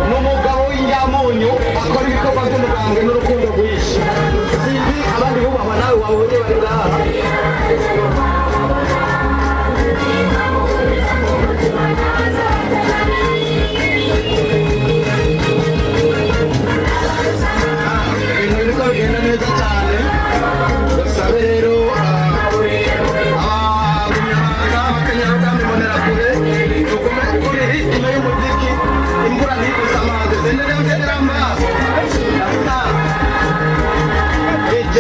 N'umugabo w'inyamunyu akora ibikorwa by'umugambwe n'urukundo rwinshi. Sinzi abandi bubahwa nawe wabonye bari ngaha. Ibintu biriko bigenda neza cyane. Basabe rero abagumyabanga abakenyarugamba imbonerakure tugume kuri rythme y'umuziki, imvura ntigusamaze. Senderamba DJ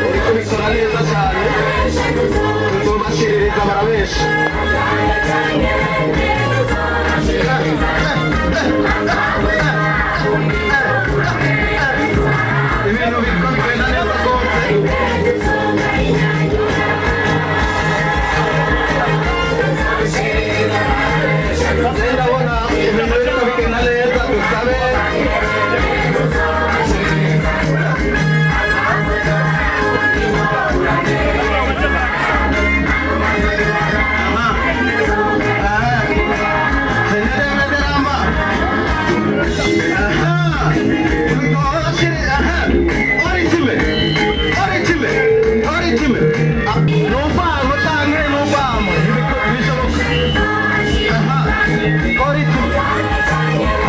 uri kubikora neza cyane, tuzobashiririza barabesha. Ibintu biriko bigenda neza rwose. Ndabona ibintu biriko bigenda neza, dusabe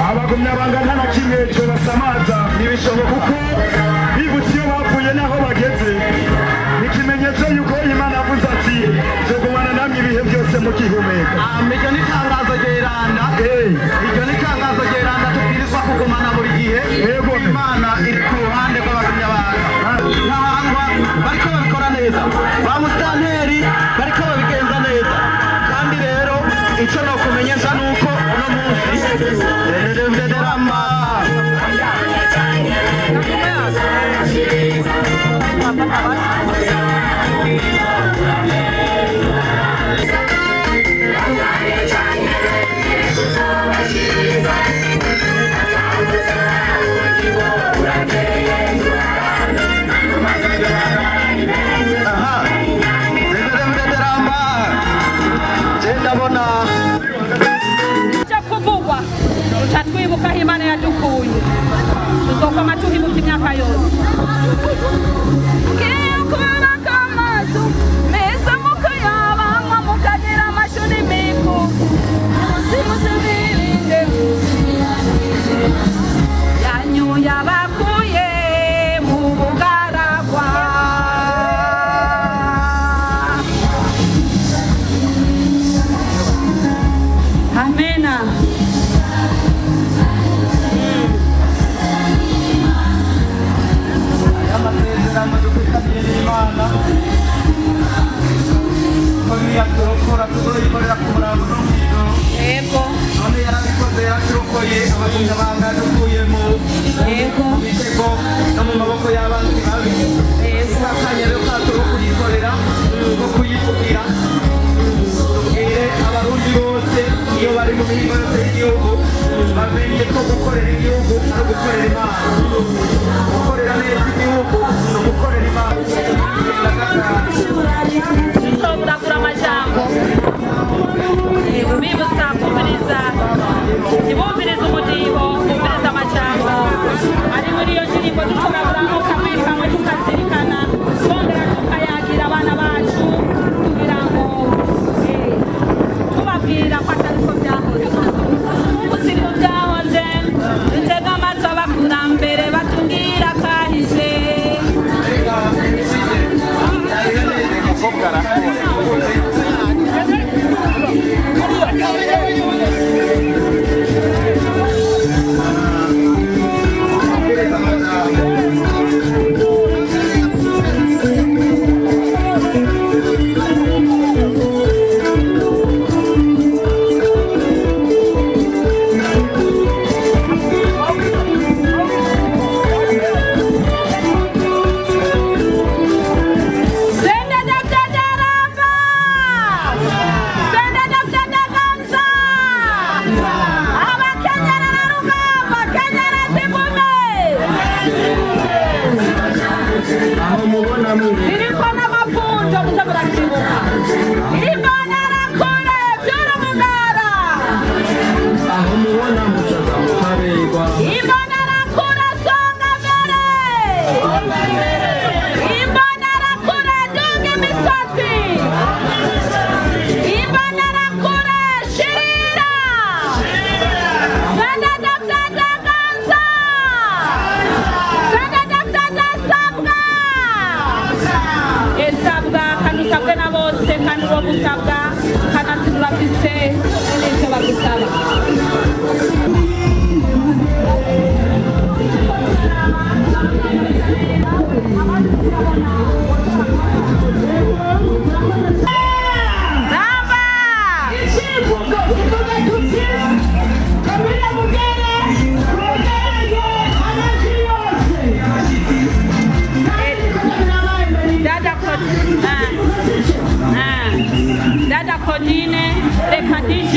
Abagumyabanga nta na kimwe basamaza, ntibishoboka kuko bibutse iyo bavuye n'aho bageze. Ni ikimenyetso yuko Imana yavuze ati nzogumana namwe ibihe byose mugihumeka. Iryo ni itangazo ryeranda, iryo ni itangazo ryeranda tubwirizwa kugumana buri gihe. Imana iri ku ruhande rw'abagumyabanga. Ntahangwa bariko babikora neza, ba musitanteri bariko babigenza neza. Kandi rero icyo nokumenyesha ni uko uno munsi rama ndabona kuvugwa tuca twibuka aho Imana yadukuye, tuzokoma tuhibuka imyaka yose. Kubaka amazu meza mukayabamwo mukagira amashuri miku muzimusubirinde yanyu yabakuye mu bugaragwa. Amena. Amasezerano dufitaniye n'Imana ko niyaturokora tuzoyikorera ku murango no mw'ijoro. Yego. None yarabikoze, yaraturokoye abagumyabanga, yadukuye mu Yego. mitego no mu maboko y'abanzi babi. Yego. Akanya rero kacu ko kuyikorera ko kuyivugira, tubwire abarundi bose iyo bari mu mihingo yose y'igihugu bamenye ko gukorera igihugu ari ugukorera Imana, gukorera neza igihugu ni ugukorera Imana. Tutoburagura amajambo bibutsa kumviriza, ntibumvirize umudiho, bumvirize amajambo ari muri iyo ndirimbo. Dutoraguramwo kamwe kamwe tukazirikana, twongera tukayagira abana bacu kugira ngo tubabwira ko atari ko byahoze. Ubu siko byahoze, dutega amatwi abakurambere batubwira kahise. Ramba! Icivugo kivuga tuti komine Mugere mwegereye amajwi yose kandi ibikorwa birabaye. Dada Claudine, reka DJ.